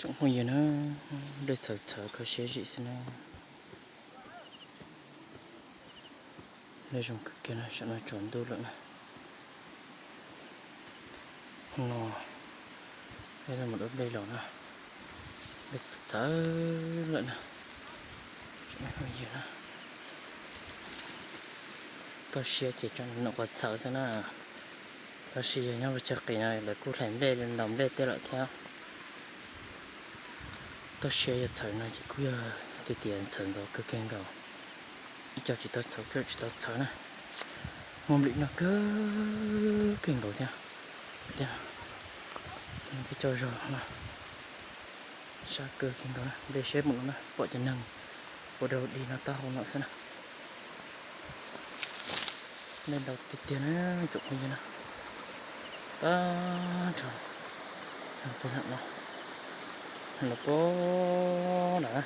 Phooj ywg na, dej txhawv txhawv kho siab zim xwb na. Dej zoo kawg kiag na, saum no tsaus ntuj lawm na. Hnub no peb mus dua dej los na, dej txhawv txhawv lawm na. Phooj ywg na, toj siab ces tso nom qhuav txhawv xwb na. Tab sis yog nyob rau chaw qis no lawv kuj hlais nplej ntaus nplej tej lawm thiab. Toj siab yog txhawv no ces kuj yog tias tias txhawv ntxov kawg kiag nkaus. Ib co tsis tau txhawv, ib co tsis tau txhawv na. Muaj nplim no kawg kiag nkaus thiab. Thiab peb cov zog no sab kawg kiag nkaus na. Nplej siab mus no na, pom cov neeg ua dog dig no taub hau no xwb na. Nplej ntau tiag tiag na, tsoom phooj ywg na. Tag nrho puag nram no, los puag nram na.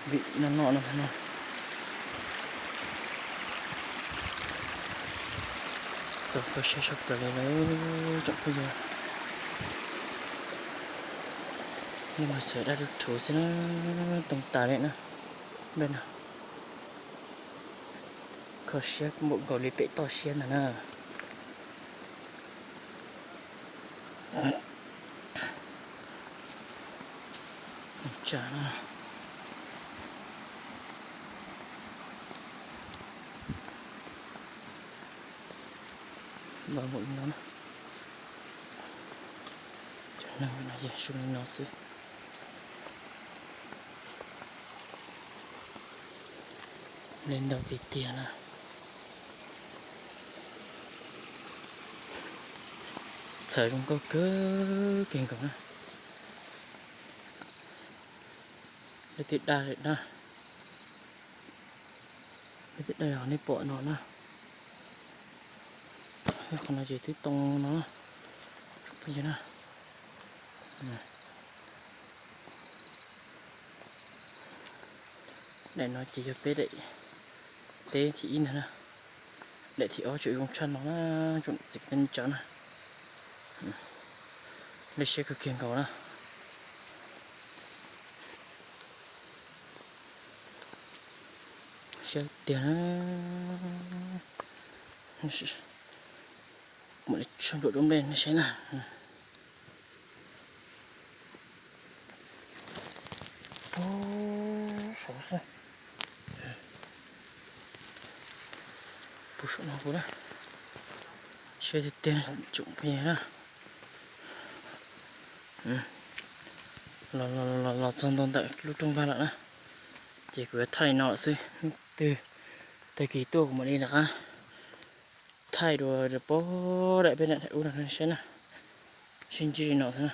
Vim no no no no. Txaus kho siab tshaj plaws li lawm tsoom phooj ywg. Nej mas txhawv daj rhuv rhuv xwb na, toog tas li na. Nplej no kho siab npaum nkaus li pem toj siab ntag na. Tsa na, los mus li no na. Cov neeg no ces zoo li no xwb. Nplej ntau tiag tiag na. Txhawv zoo nkauj kawg kiag nkaus na. Leej twg dag lawm na. Leej twg dag los nej pom no na. Qhov no ces twb too no na. Phooj ywg na, daim no ces yog peb daim teb thib ib ntag na. Daim thib ob tseem zoo tshaj no na, tsoom txiv kwv tij neej tsa na. Nplej siab kawg kiag nkaus na. Siab tiag na. Mam li tso nruam rau nplej nej saib na. Puag saud xwb. Puag saum no puag na. Siab tiag tiag tsoom phooj ywg na. Los los los txog ntua ntawm lub rooj vag lawm na. Ces kuv yuav thaij li no lawm xwb. Hnub twg tag kis tuaj kuv mam li rov qab thaij dua puag daim peb daim ub no saib na. Sib ntsib li no xwb na.